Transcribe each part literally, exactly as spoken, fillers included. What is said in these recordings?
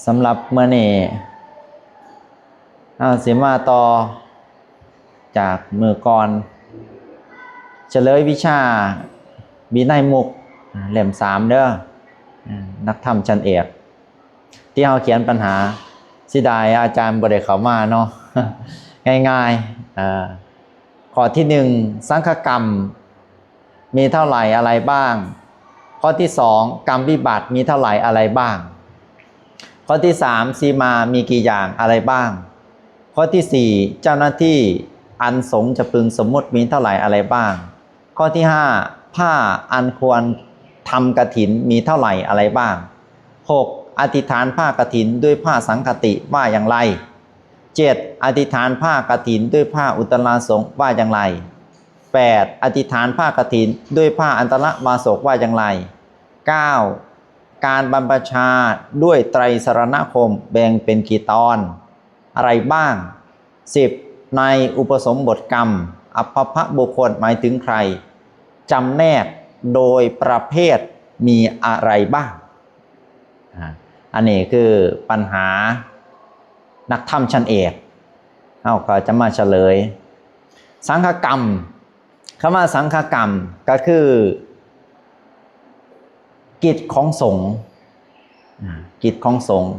สำหรับมื้อนี้เฮาสิมาต่อจากมื้อก่อน เฉลยวิชาวินัยมุกเล่มสามเด้อ นักธรรมชั้นเอก ที่เฮาเขียนปัญหา เสียดายอาจารย์บ่ได้เข้ามาเนาะ ง่ายๆ อ่า ข้อที่หนึ่ง สังฆกรรมมีเท่าไหร่อะไรบ้าง ข้อที่สอง กรรมวิบัติมีเท่าไหร่อะไรบ้าง ข้อที่สาม สีมามีกี่อย่างอะไรบ้าง ข้อที่สี่ เจ้าหน้าที่อันสงฆ์จะพึงสมมุติมีเท่าไหร่อะไรบ้าง ข้อที่ห้า ผ้าอันควรทำกฐินมีเท่าไหร่อะไรบ้าง หก อธิษฐานผ้ากฐินด้วยผ้าสังฆติว่าอย่างไร เจ็ด อธิษฐานผ้ากฐินด้วยผ้าอุตตราสงฆ์ว่าอย่างไร แปด อธิษฐานผ้ากฐินด้วยผ้าอันตรวาสกว่าอย่างไร เก้า การบรรพชาด้วยไตรสรณคมแบ่งเป็นกี่ตอน อะไรบ้าง สิบ ในอุปสมบทกรรม อัปปะบุคคลหมายถึงใคร จำแนกโดยประเภทมีอะไรบ้าง อ่า อันนี้คือปัญหานักธรรมชั้นเอก เฮาก็จะมาเฉลย สังฆกรรม คำว่าสังฆกรรมก็คือ กิจของสงฆ์ อ่า กิจของสงฆ์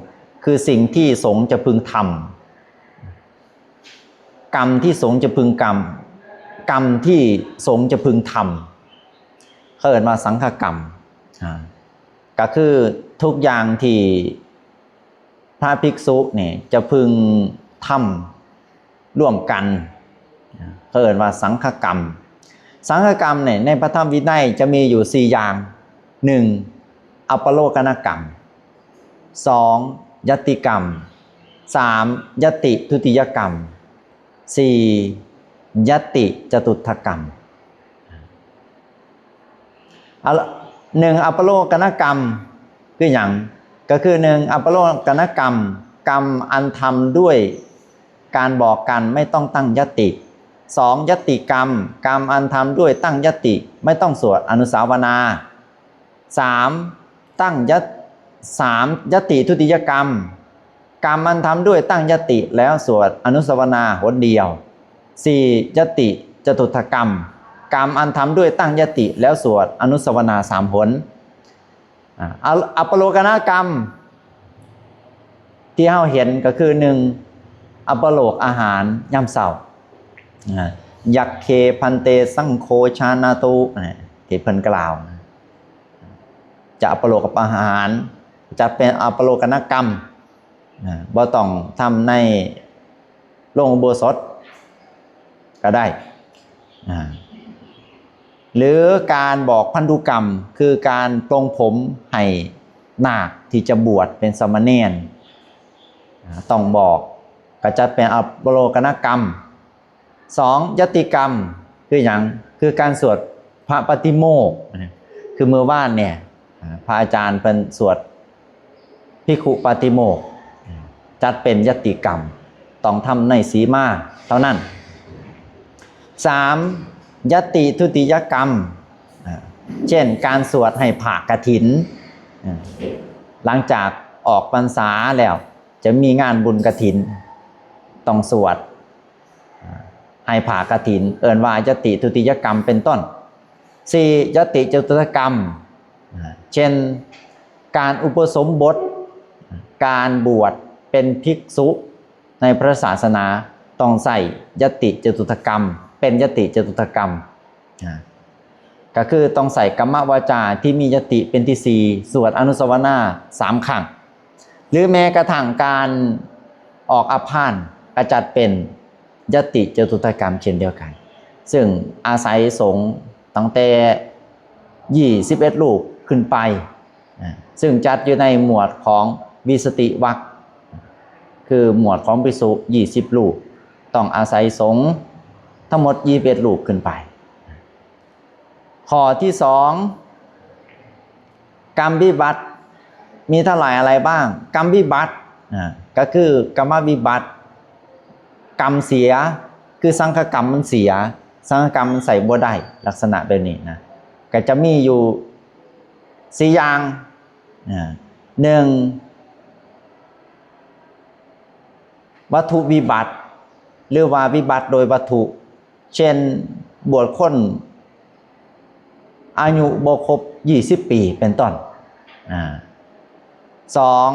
คือสิ่งที่สงฆ์จะพึงทำ กรรมที่สงฆ์จะพึงกรรม กรรมที่สงฆ์จะพึงทำ เขาเรียกว่าสังฆกรรม อ่า ก็คือทุกอย่างที่พระภิกษุนี่จะพึงทำร่วมกัน เขาเรียกว่าสังฆกรรม สังฆกรรมเนี่ยในพระธรรมวินัยจะมีอยู่สี่อย่าง หนึ่ง อัปปโลกนกรรม สอง ยติกรรม สาม ยติทุติยกรรม สี่ ยติจตุตถกรรม เอาละ หนึ่ง อัปปโลกนกรรม คือหยัง ก็คือ หนึ่ง อัปปโลกนกรรม กรรมอันทำด้วยการบอกกันไม่ต้องตั้งยติ สอง ยติกรรม กรรมอันทำด้วยตั้งยติ ไม่ต้องสวดอนุสาวนา สาม ตั้งยติ สาม ยติทุติยกรรม กรรมอันทำด้วยตั้งยติแล้วสวดอนุสาวนาหนเดียว สี่ ยติจตุตถกรรม กรรมอันทำด้วยตั้งยติแล้วสวดอนุสาวนาสามหน อ่า อัปปโลกนกรรม ที่เฮาเห็นก็คือ หนึ่ง อัปปโลกอาหารยามเช้า อ่า ยัคเคภันเตสังโฆชานาตุ อ่า ที่เพิ่นกล่าว จะอัปปโลกอาหาร จัดเป็นอัปปโลกนกรรม อ่า บ่ต้องทำในโรงอุโบสถก็ได้ อ่า หรือการบอกพันธุกรรม คือการปลงผมให้นาคที่จะบวชเป็นสามเณร อ่า ต้องบอก ก็จัดเป็นอัปปโลกนกรรม สอง ยติกรรม คือหยัง คือการสวดพระปาติโมกข์ คือมื้อวานเนี่ย อ่า พระอาจารย์เพิ่นสวดภิกขุปาติโมกข์ จัดเป็นยติกรรม ต้องทำในสีมาเท่านั้น สาม ยติทุติยกรรม อ่า เช่นการสวดให้ผ้ากฐิน อ่า หลังจากออกพรรษาแล้วจะมีงานบุญกฐิน ต้องสวด ให้ผ้ากฐิน เอิ้นว่ายติทุติยกรรมเป็นต้น สี่ ยติจตุตถกรรม เช่น การอุปสมบท การบวชเป็นภิกษุในพระศาสนา ต้องใส่ยติจตุตถกรรม เป็นยติจตุตถกรรม อ่า ก็คือต้องใส่กรรมวาจาที่มียติเป็นที่สี่ สวดอนุสาวนาสามครั้ง หรือแม้กระทั่งการออกอาพาธก็จัดเป็นยติจตุตถกรรมเช่นเดียวกัน ซึ่งอาศัยสงฆ์ตั้งแต่ยี่สิบเอ็ดรูปขึ้นไป อ่า ซึ่งจัดอยู่ในหมวดของวิสติวรรค คือหมวดของภิกษุยี่สิบรูป ต้องอาศัยสงฆ์ทั้งหมดยี่สิบเอ็ดรูปขึ้นไป ข้อที่สอง กรรมวิบัติมีเท่าไหร่อะไรบ้าง กรรมวิบัติ อ่า ก็คือกรรมวิบัติ กรรมเสีย คือสังฆกรรมมันเสีย สังฆกรรมมันใส่บ่ได้ ลักษณะแบบนี้นะ ก็จะมีอยู่สี่อย่าง อ่า หนึ่ง วัตถุวิบัติ หรือว่าวิบัติโดยวัตถุ เช่น บวชคนอายุบ่ครบยี่สิบปีเป็นต้น อ่า สอง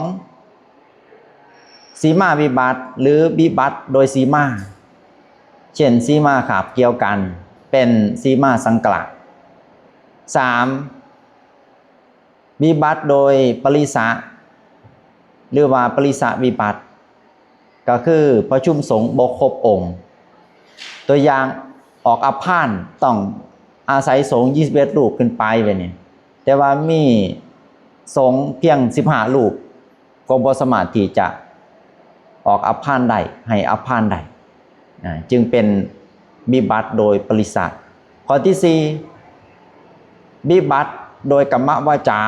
สีมาวิบัติ หรือวิบัติโดยสีมา เช่น สีมาขาบเกี่ยวกัน เป็นสีมาสังกละ สาม วิบัติโดยปริสะ หรือว่าปริสะวิบัติ ก็คือประชุมสงฆ์บ่ครบองค์ ตัวอย่าง ออกอัพพานต้องอาศัยสงฆ์ยี่สิบเอ็ดรูปขึ้นไปไว้นี่ แต่ว่ามีสงฆ์เพียงสิบห้ารูป ก็บ่สามารถที่จะออกอัพพานได้ ให้อัพพานได้ อ่า จึงเป็นวิบัติโดยปริสะ ข้อที่สี่ วิบัติโดยกรรมวาจา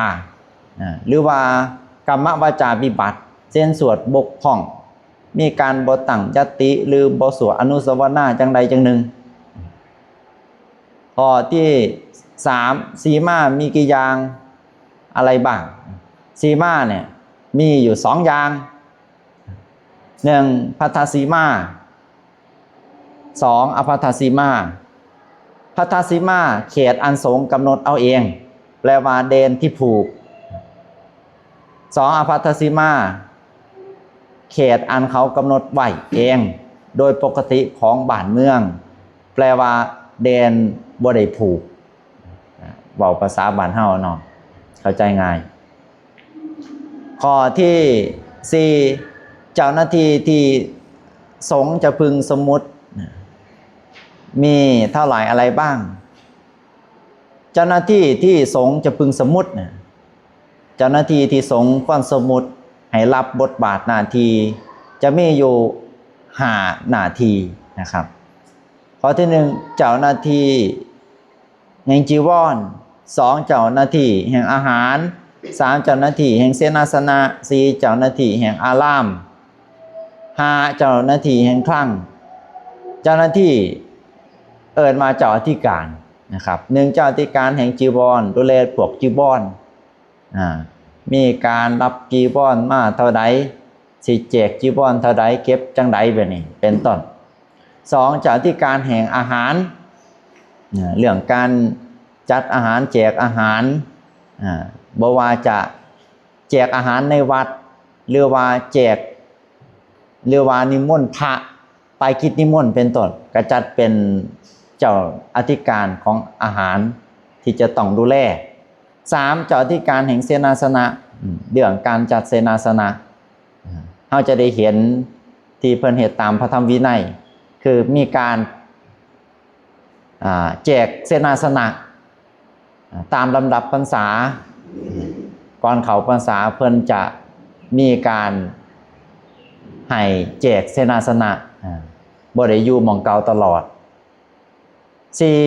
อ่า หรือว่ากรรมวาจาวิบัติ เช่น สวดบกพร่อง มีการบ่ตั้งยัตติ หรือบ่สวดอนุสวนาจังใดจังหนึ่ง ข้อที่สาม สีมามีกี่อย่าง อะไรบ้าง สีมาเนี่ยมีอยู่สองอย่าง หนึ่ง พัทธสีมา สอง อภัทธสีมา พัทธสีมา เขตอันสงฆ์กำหนดเอาเอง แปลว่าแดนที่ผูก สอง อภัทธสีมา เขตอันเขากำหนดไว้เอง โดยปกติของบ้านเมือง แปลว่าแดนบ่ได้ผูก เว้าภาษาบ้านเฮาเนาะ เข้าใจง่าย ข้อที่สี่ เจ้าหน้าที่ที่สงฆ์จะพึงสมมุติ มีเท่าไหร่อะไรบ้าง เจ้าหน้าที่ที่สงฆ์จะพึงสมมุติเนี่ย เจ้าหน้าที่ที่สงฆ์ควรสมมุติให้รับบทบาทหน้าที่ จะมีอยู่ห้าหน้าที่นะครับ ข้อที่หนึ่ง เจ้าหน้าที่แห่งจีวร สอง เจ้าหน้าที่แห่งอาหาร สาม เจ้าหน้าที่แห่งเสนาสนะ สี่ เจ้าหน้าที่แห่งอาราม ห้า เจ้าหน้าที่แห่งคลัง เจ้าหน้าที่เอิ้นว่าเจ้าอธิการนะครับ หนึ่ง เจ้าอธิการแห่งจีวร ดูแลพวกจีวร อ่า มีการรับจีวรมาเท่าใด สิแจกจีวรเท่าใด เก็บจังใดแบบนี้ เป็นต้น สอง เจ้าอธิการแห่งอาหาร อ่า เรื่องการจัดอาหาร แจกอาหาร อ่า บ่ว่าจะแจกอาหารในวัด หรือว่าแจก หรือว่านิมนต์พระไปกิจนิมนต์เป็นต้น ก็จัดเป็นเจ้าอธิการของอาหารที่จะต้องดูแล สาม เจ้าอธิการแห่งเสนาสนะ อืม เรื่องการจัดเสนาสนะ อ่า เราจะได้เห็นที่เพิ่นเฮ็ดตามพระธรรมวินัย คือมีการ อ่า แจกเสนาสนะ อ่า ตามลำดับพรรษา ก่อนเข้าพรรษาเพิ่นจะมีการให้แจกเสนาสนะ อ่า บ่ได้อยู่หม่องเก่าตลอด สี่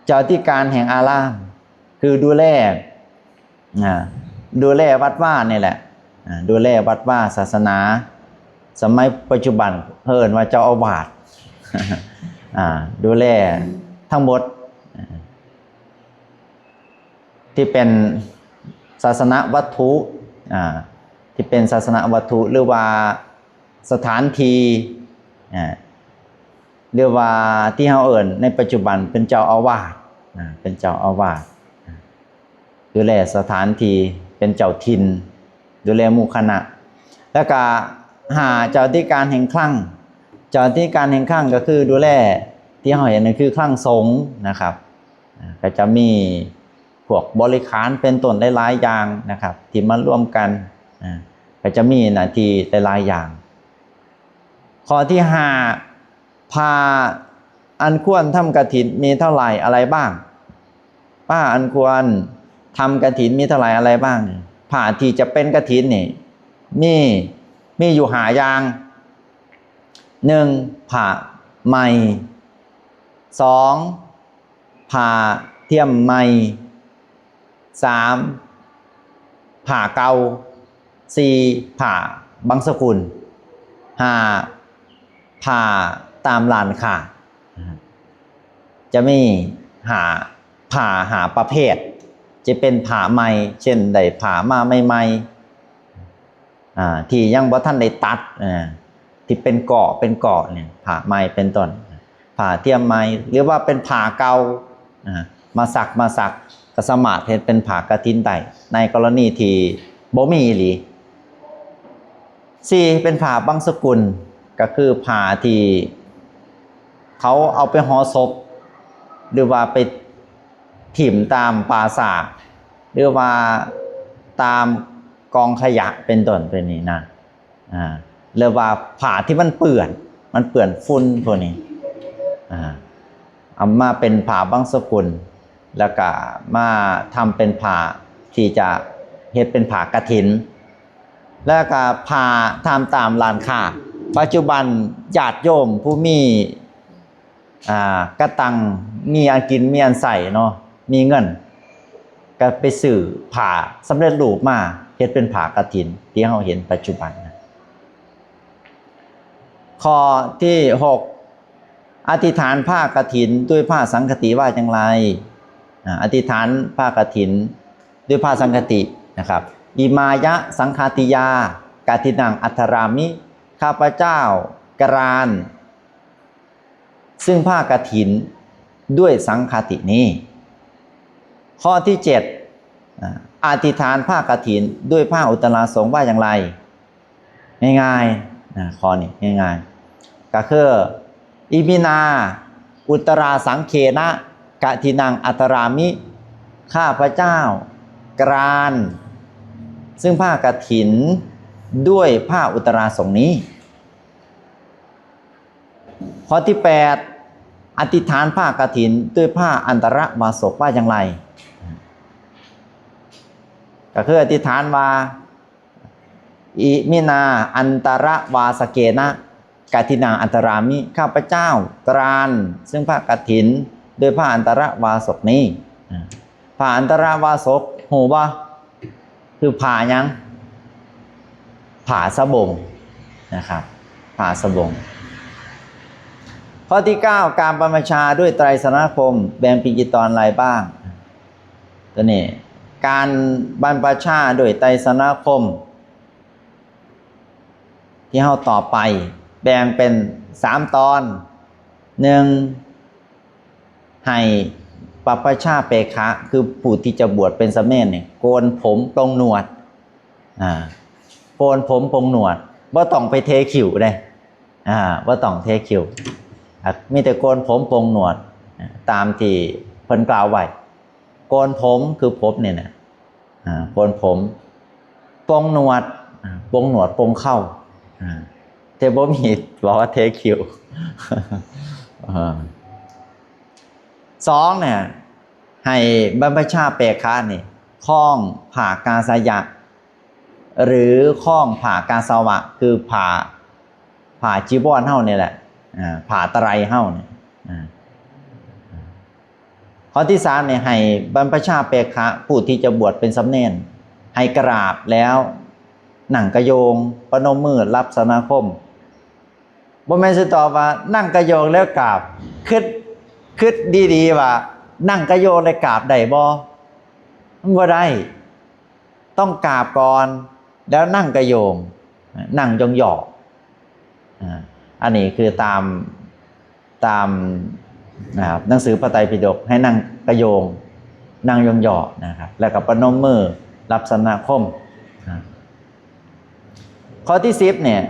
เจ้าอธิการแห่งอาราม คือดูแล อ่า ดูแลวัดวานี่แหละ อ่า ดูแลวัดวาศาสนา สมัยปัจจุบันเอิ้นว่าเจ้าอาวาส อ่า ดูแลทั้งหมด อ่า ที่เป็นศาสนวัตถุ อ่า ที่เป็นศาสนวัตถุ หรือว่าสถานที่ อ่า หรือว่าที่เราเอิ้นในปัจจุบันเป็นเจ้าอาวาส อ่า เป็นเจ้าอาวาส ดูแลสถานที่ เป็นเจ้าถิ่น ดูแลหมู่คณะ แล้วก็ห้า เจ้าอธิการแห่งคลัง เจ้าอธิการแห่งคลังก็คือดูแลที่เราเห็นนั่นคือคลังสงฆ์นะครับ อ่า ก็จะมีพวกบริขารเป็นต้นหลายๆอย่างนะครับ ที่มาร่วมกัน อ่า ก็จะมีหน้าที่หลายๆอย่าง ข้อที่ห้า ผ้าอันควรทำกฐินมีเท่าไหร่อะไรบ้าง ผ้าอันควรทำกฐินมีเท่าไหร่อะไรบ้าง ผ้าที่จะเป็นกฐินนี่ มี มีอยู่ห้าอย่าง หนึ่ง ผ้าใหม่ สอง ผ้าเทียมใหม่ สาม ผ้าเก่า สี่ ผ้าบังสกุล ห้า ผ้าตามร้านค้า จะมีห้า ผ้าห้าประเภท จะเป็นผ้าใหม่ เช่นได้ผ้ามาใหม่ๆ อ่า ที่ยังบ่ทันได้ตัด อ่า ที่เป็นเกาะเป็นเกาะเนี่ย ผ้าใหม่เป็นต้น ผ้าเทียมใหม่ หรือว่าเป็นผ้าเก่านะ มาซักมาซัก ก็สามารถเฮ็ดเป็นผ้ากฐินได้ ในกรณีที่บ่มีอีหลี สี่ เป็นผ้าบังสกุล ก็คือผ้าที่เขาเอาไปห่อศพ หรือว่าไปถิ่มตามป่าช้า หรือว่าตามกองขยะเป็นต้นเป็นนี่นะ อ่า หรือว่าผ้าที่มันเปื้อน มันเปื้อนฝุ่นพวกนี้ อ่า เอามาเป็นผ้าบังสกุล แล้วก็มาทำเป็นผ้าที่จะเฮ็ดเป็นผ้ากฐิน แล้วก็ผ้าทำตามร้านค้า ปัจจุบันญาติโยมผู้มี อ่า กะตัง มีอันกิน มีอันใช้เนาะ มีเงิน ก็ไปซื้อผ้าสำเร็จรูปมาเฮ็ดเป็นผ้ากฐินที่เฮาเห็นปัจจุบันนะ ข้อที่หก อธิษฐานผ้ากฐินด้วยผ้าสังฆติว่าอย่างไร อ่า อธิษฐานผ้ากฐินด้วยผ้าสังฆตินะครับ อิมายะสังฆาติยา กฐินังอัฏฐารามิ ข้าพเจ้ากราน ซึ่งผ้ากฐินด้วยสังฆาตินี้ ข้อที่เจ็ด อ่า อธิษฐานผ้ากฐินด้วยผ้าอุตตราสงฆ์ว่าอย่างไร ง่ายๆนะ ข้อนี้ง่ายๆ ก็คือ อิมินา อุตตราสังเคนะ กฐินังอัฏฐารามิ ข้าพเจ้ากราน ซึ่งผ้ากฐินด้วยผ้าอุตตราสงฆ์นี้ ข้อที่แปด อธิษฐานผ้ากฐินด้วยผ้าอันตรวาสกว่าอย่างไร ก็คืออธิษฐานว่า อิมินาอันตรวาสเกนะ กฐินังอัฏฐารามิ ข้าพเจ้ากราน ซึ่งผ้ากฐินด้วยผ้าอันตรวาสกนี้ อ่า ผ้าอันตรวาสก ฮู้บ่ คือผ้าหยัง ผ้าสบงนะครับ ผ้าสบง ข้อที่เก้า การบรรพชาด้วยไตรสรณคม แบ่งเป็นกี่ตอนอะไรบ้าง ตัวนี้ การบรรพชาด้วยไตรสรณคม ที่เฮาต่อไป แบ่งเป็นสามตอน หนึ่ง ให้บรรพชาเปขะ คือผู้ที่จะบวชเป็นสามเณรเนี่ย โกนผมปลงหนวด อ่า โกนผมปลงหนวด บ่ต้องไปเทคิ้วเด้ อ่า บ่ต้องเทคิ้ว อ่ะ มีแต่โกนผมปลงหนวด อ่า ตามที่เพิ่นกล่าวไว้ โกนผมคือผมเนี่ยนะ อ่า โกนผม ปลงหนวด อ่า ปลงหนวด ปลงเครา อ่า แต่บ่มีบอกว่าเทคิ้ว อ่า สองเนี่ย ให้บรรพชาเปขะนี่ คล้องผ้ากาสยะ หรือคล้องผ้ากาสาวะ คือผ้า ผ้าจีวรเฮานี่แหละ อ่า ผ้าไตรเฮาเนี่ย อ่า ข้อที่สามเนี่ย ให้บรรพชาเปขะ ผู้ที่จะบวชเป็นสามเณร ให้กราบแล้ว นั่งกะโยง ประนมมือ รับสรณคม บ่แม่นสิตอบว่านั่งกะโยงแล้วกราบ คิด คิดดีๆ ว่านั่งกะโยงแล้วกราบได้บ่ มันบ่ได้ ต้องกราบก่อน แล้วนั่งกะโยง นั่งยองๆ อ่า อันนี้คือตาม ตาม นะครับ หนังสือพระไตรปิฎกให้นั่งกะโยง นั่งยองๆ นะครับ แล้วก็ประนมมือ รับสรณคม อ่า ข้อที่สิบเนี่ย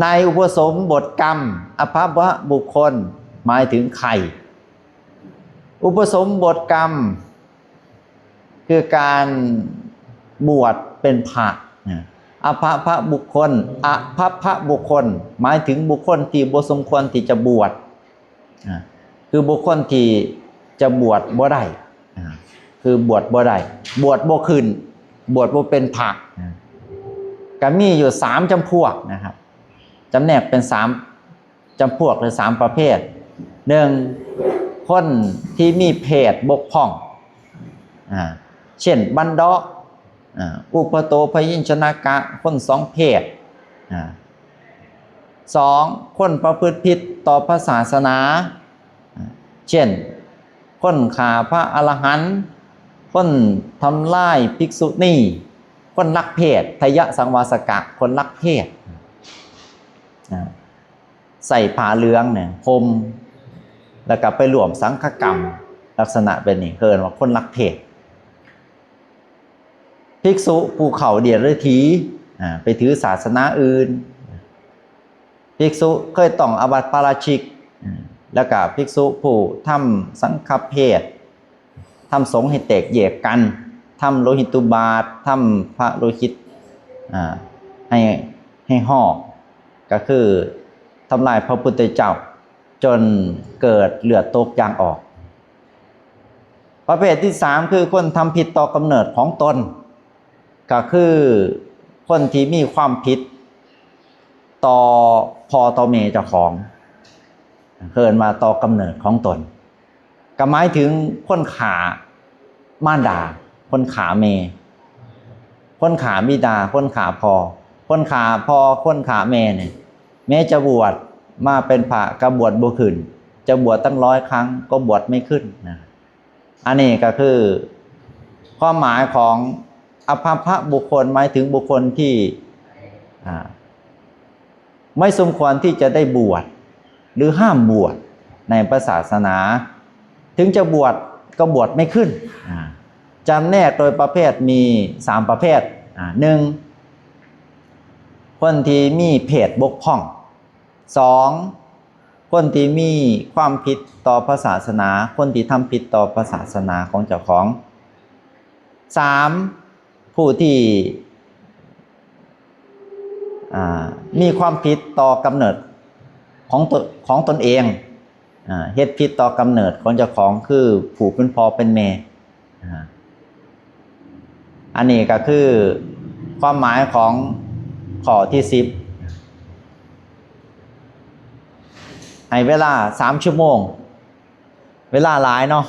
ในอุปสมบทกรรม อภัพพบุคคล หมายถึงใคร อุปสมบทกรรม คือการบวชเป็นพระนะ อภัพพบุคคล อภัพพบุคคล หมายถึงบุคคลที่บ่สมควรที่จะบวช อ่า คือบุคคลที่จะบวชบ่ได้ อ่า คือบวชบ่ได้ บวชบ่ขึ้น บวชบ่เป็นพระ อ่า ก็มีอยู่สามจำพวกนะครับ จำแนกเป็นสามจำพวกหรือสามประเภท หนึ่ง คนที่มีเพศบกพร่อง อ่า เช่น บัณฑะ อ่า อุปโตพยิญชนกะ คนสองเพศ อ่า สอง คนประพฤติผิดต่อพระศาสนา อ่า เช่น คนฆ่าพระอรหันต์ คนทำลายภิกษุณี คนลักเพศ ทยสังวาสกะ คนลักเพศ นะ ใส่ผ้าเหลืองเนี่ยห่ม แล้วก็ไปร่วมสังฆกรรม ลักษณะแบบนี้เอิ้นว่าคนรักเพศ ภิกษุผู้เข้าเดียรถี อ่า ไปถือศาสนาอื่น ภิกษุเคยต้องอาบัติปาราชิก อ่า แล้วก็ภิกษุผู้ทำสังฆเพศ ทำสงฆ์ให้แตกแยกกัน ทำโลหิตุบาท ทำพระโลหิต อ่า ให้ ให้หอก ก็คือทำลายพระพุทธเจ้า จนเกิดเลือดตกยางออก ประเภทที่สามคือคนทำผิดต่อกำเนิดของตน ก็คือคนที่มีความผิดต่อพ่อต่อแม่เจ้าของ เอิ้นว่าต่อกำเนิดของตน ก็หมายถึงคนฆ่ามารดา คนฆ่าแม่ คนฆ่าบิดา คนฆ่าพ่อ คนฆ่าพ่อ คนฆ่าแม่เนี่ย แม้จะบวชมาเป็นพระก็บวชบ่ขึ้น จะบวชตั้งร้อยครั้งก็บวชไม่ขึ้นนะ อันนี้ก็คือความหมายของอภัพพบุคคล หมายถึงบุคคลที่ อ่า ไม่สมควรที่จะได้บวช หรือห้ามบวชในพระศาสนา ถึงจะบวชก็บวชไม่ขึ้น อ่า จำแนกโดยประเภทมีสามประเภท อ่า หนึ่ง คนที่มีเพศบกพร่อง สอง คนที่มีความผิดต่อพระศาสนา คนที่ทำผิดต่อพระศาสนาของเจ้าของ สาม ผู้ที่ อ่า มีความผิดต่อกำเนิดของตน ของตนเอง อ่า เฮ็ดผิดต่อกำเนิดของเจ้าของ คือผู้เป็นพ่อเป็นแม่ อ่า อันนี้ก็คือความหมายของข้อที่สิบ ให้เวลาสามชั่วโมง เวลาหลายเนาะ